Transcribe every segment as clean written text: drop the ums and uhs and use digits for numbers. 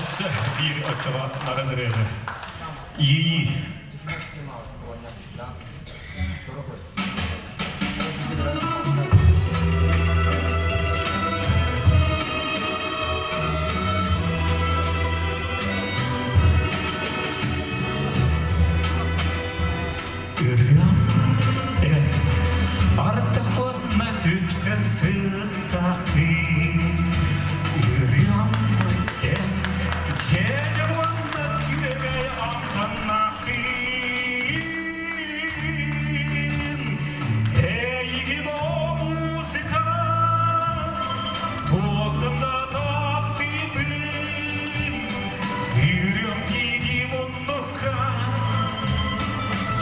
Өссө биир оччоҕо нарын ырыаны. Иэйии. Ырыам эн ардах уонна түптэ сыттахтыы Ырыам эн дьээдьэ уонна сүөгэй амтаннаахтыын Эйигин о музыка туохтан да таптыыбын Ырыам дии муннукка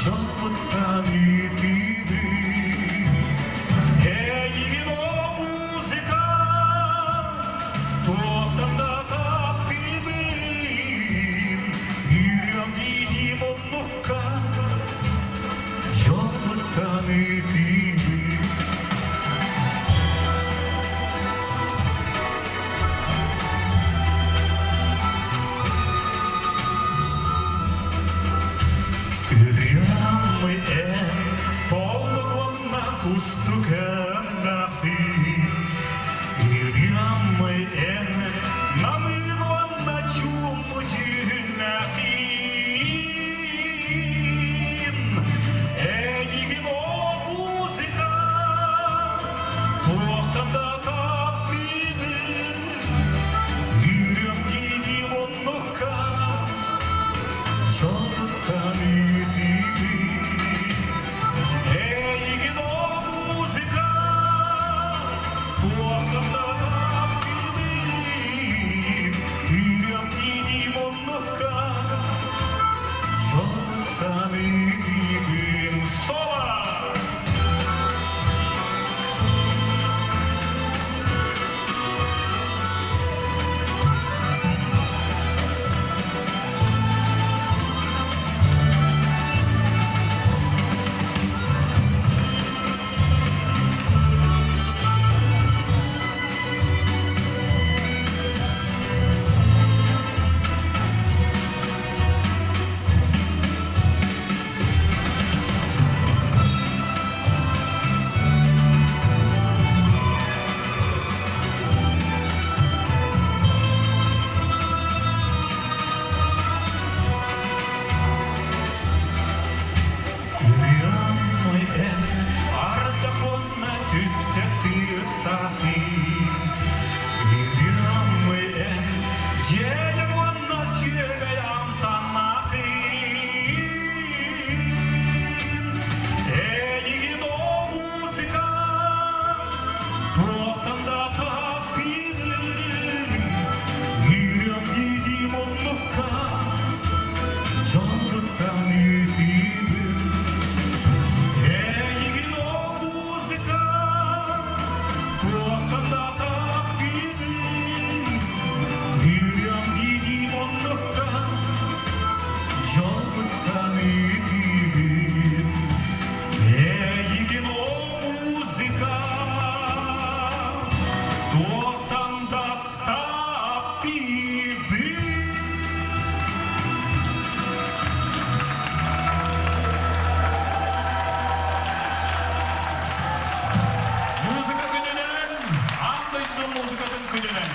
Дьолбуттан ыытыыбын Эйигин о музыка туохтан да таптыыбын Ырыам дии муннукка Дьолбуттан ыытыыбын. Ырыаммы эн толлугунна кустук өҥнөхтүү Ырыаммы эн намыын уонна чуумпу дьүһүннэхтиин Эйигин о музыка туохтан да таптыыбын Ырыам дии муннукка Жолдуктан ыытыыбын Эйигин о музыка туохтан да таптыыбын Ырыам дии муннукка Жолдуктан ыытыыбын Соло! Ырыаммы эн ардах уонна түптэ сыттахын Ырыаммы эн дьиэлэр уонна сүөгэй амтаннаахын Эйигин о музыка туохтан да таптыырын Ырыам дии муннукка дьоллуттан ыытыыбын Эйигин о музыка туохтан да таптыыбын Ырыам дии муннукка дьоллуттан ыытыыбын Эйигин о музыка туохтан да таптыыбын. Музыка күнүнэн, аан дойду музыкатын күнүнэн.